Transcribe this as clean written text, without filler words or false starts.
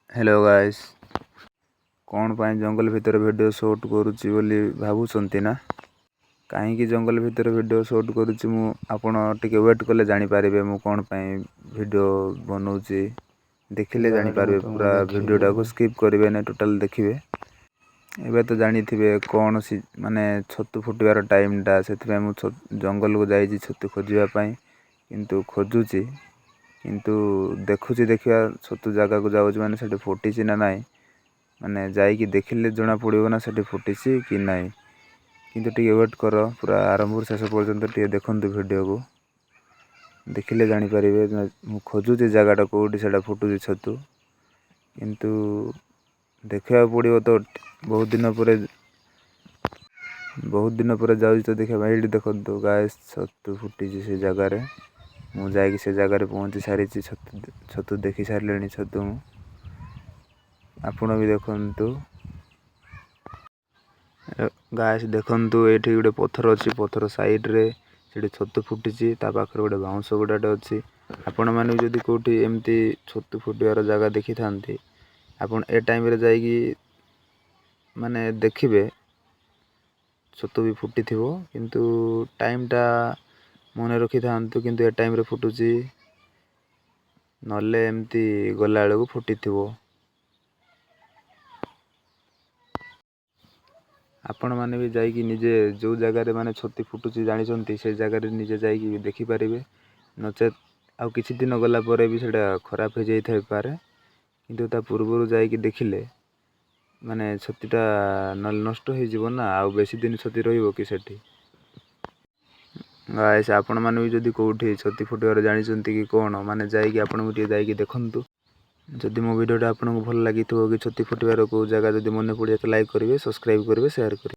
Hello guys, କ'ଣ ପାଇଁ ଜଙ୍ଗଲ ଭିତରେ ଭିଡ଼ିଓ ସୁଟ୍ କରୁଛି ବୋଲି ଭାବୁଛନ୍ତି ନା? କାହିଁକି ଜଙ୍ଗଲ ଭିତରେ ଭିଡ଼ିଓ ସୁଟ୍ କରୁଛି ମୁଁ, ଆପଣ ଟିକେ ୱେଟ୍ କଲେ ଜାଣିପାରିବେ ମୁଁ କ'ଣ ପାଇଁ ଭିଡ଼ିଓ ବନଉଛି। ଦେଖିଲେ ଜାଗାଟା ମୁଁ ଜାଣିପାରିବେ। ତମକୁ ପୁରା ଦେଖେଇବି ଭିଡ଼ିଓଟାକୁ ଏବେ। ସ୍କିପ୍ କରିବେନି, ଟୋଟାଲ୍ ଦେଖିବେ। ଏବେ ତ ଜାଣିଥିବେ କ'ଣ ମାନେ ଛତୁ ଫୁଟିବାର ଟାଇମ୍ଟା, ସେଥିପାଇଁ ମୁଁ ଜଙ୍ଗଲକୁ ଯାଇଛି ଛତୁ ଖୋଜିବା ପାଇଁ। କିନ୍ତୁ ଖୋଜୁଛି, କିନ୍ତୁ ଦେଖୁଛି, ଦେଖିବା ଛତୁ ଜାଗାକୁ ଯାଉଛି ମାନେ ସେଠି ଫୁଟିଛି ନା ନାହିଁ। ମାନେ ଯାଇକି ଦେଖିଲେ ଜଣା ପଡ଼ିବ ନା ସେଠି ଫୁଟିଛି କି ନାହିଁ। କିନ୍ତୁ ଟିକେ ୱେଟ୍ କର, ପୁରା ଆରମ୍ଭରୁ ଶେଷ ପର୍ଯ୍ୟନ୍ତ ଟିକେ ଦେଖନ୍ତୁ ଭିଡ଼ିଓକୁ, ଦେଖିଲେ ଜାଣିପାରିବେ। ମୁଁ ଖୋଜୁଛି ଜାଗାଟା କେଉଁଠି ସେଇଟା ଫୁଟୁଛି ଛତୁ, କିନ୍ତୁ ଦେଖିବାକୁ ପଡ଼ିବ ତ। ବହୁତ ଦିନ ପରେ ଯାଉଛି ତ ଦେଖିବା ପାଇଁ। ଏଇଠି ଦେଖନ୍ତୁ ଗାଇସ୍, ଛତୁ ଫୁଟିଛି ସେ ଜାଗାରେ। ମୁଁ ଯାଇକି ସେ ଜାଗାରେ ପହଞ୍ଚି ସାରିଛି। ଛତୁ ଦେଖି ସାରିଲିଣି ଛତୁ ମୁଁ। ଆପଣ ବି ଦେଖନ୍ତୁ ଗାଇସ୍। ଦେଖନ୍ତୁ, ଏଇଠି ଗୋଟେ ପଥର ଅଛି। ପଥର ସାଇଡ଼୍ରେ ସେଠି ଛତୁ ଫୁଟିଛି। ତା ପାଖରେ ଗୋଟେ ବାଉଁଶ ଗୁଡ଼ାଟେ ଅଛି। ଆପଣମାନେ ବି ଯଦି କେଉଁଠି ଏମିତି ଛତୁ ଫୁଟିବାର ଜାଗା ଦେଖିଥାନ୍ତି, ଆପଣ ଏ ଟାଇମ୍ରେ ଯାଇକି ମାନେ ଦେଖିବେ, ଛତୁ ବି ଫୁଟିଥିବ। କିନ୍ତୁ ଟାଇମ୍ଟା ମନେ ରଖିଥାନ୍ତୁ, କିନ୍ତୁ ଏ ଟାଇମ୍ରେ ଫୁଟୁଛି, ନହେଲେ ଏମିତି ଗଲାବେଳକୁ ଫୁଟିଥିବ। ଆପଣମାନେ ବି ଯାଇକି ନିଜେ ଯେଉଁ ଜାଗାରେ ମାନେ ଛତୁ ଫୁଟୁଛି ଜାଣିଛନ୍ତି, ସେ ଜାଗାରେ ନିଜେ ଯାଇକି ବି ଦେଖିପାରିବେ। ନଚେତ୍ ଆଉ କିଛି ଦିନ ଗଲା ପରେ ବି ସେଇଟା ଖରାପ ହେଇଯାଇଥାଇପାରେ। କିନ୍ତୁ ତା ପୂର୍ବରୁ ଯାଇକି ଦେଖିଲେ ମାନେ ଛତୁଟା ନହେଲେ ନଷ୍ଟ ହେଇଯିବ ନା, ଆଉ ବେଶୀ ଦିନ ଛତୁ ରହିବ କି ସେଠି? ଗାଇସ୍, ଆପଣମାନେ ବି ଯଦି କେଉଁଠି ଛତୁ ଫୁଟିବାର ଜାଣିଛନ୍ତି କି କ'ଣ, ମାନେ ଯାଇକି ଆପଣଙ୍କୁ ଟିକେ ଯାଇକି ଦେଖନ୍ତୁ। ଯଦି ମୋ ଭିଡ଼ିଓଟା ଆପଣଙ୍କୁ ଭଲ ଲାଗିଥିବ କି ଛତୁ ଫୁଟିବାର କେଉଁ ଜାଗା ଯଦି ମନେ ପଡ଼ିଯାଇଥିବ, ଲାଇକ୍ କରିବେ, ସବସ୍କ୍ରାଇବ୍ କରିବେ, ସେୟାର କରିବେ।